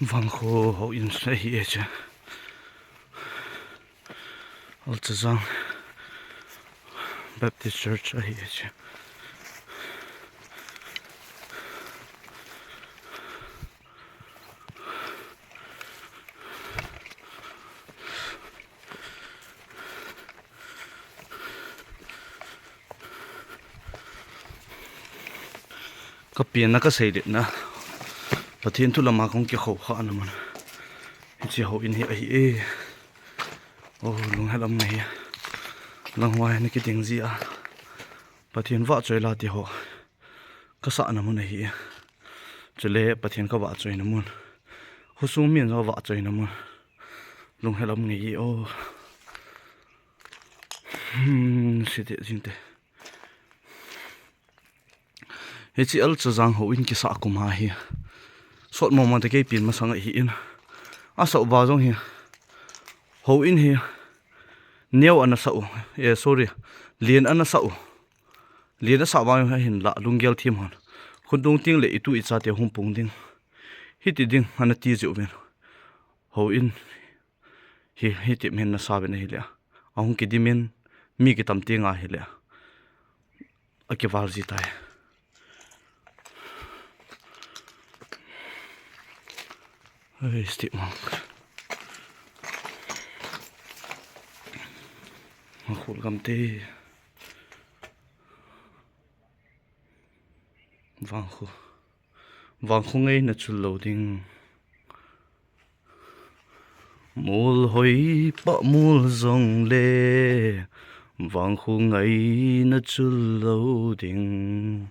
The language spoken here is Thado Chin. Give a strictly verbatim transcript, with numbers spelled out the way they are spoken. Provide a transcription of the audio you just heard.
Vangkho houin ahi e chu. Alchazang Baptist Church ahi e chu. Ka pianna ka seiletna, Pathen thu lama kong kikhoukhana mun. Hiche houin hi ahi e. Oh, lunghelam ngai. Langhuai na kiding jia. Pathen vahchoi la ti ho. Ka sahna mun ahi. Chule Pathen ka vahchoina mun. Khosung min jong vahchoina mun. Lunghelam ngai e o. Hmm, site jingte. Hiche Alchazang houin kisah kum a hi. Sot mama te kei pin masang ahi in. Asah uva jong hi. Houin hi. Neo ana sah u. Eh, sorry. Lien ana sah u. Lien asah uva jong hi hinla lunggel thim hon. Khundung ting le itu icha te hung pung ding. Hiti ding ana ti jiuvin. Houin. Hi, hiti min nasa uvin ahile. Ahung kidim in mi kitam ting ahile. Akival ji tai. Ai, stick mark. Makhul gam te. Vangkho. Vangkho ngaina chul lou ding. Mol hoi pa mol jong le. Vangkho ngaina chul lou ding.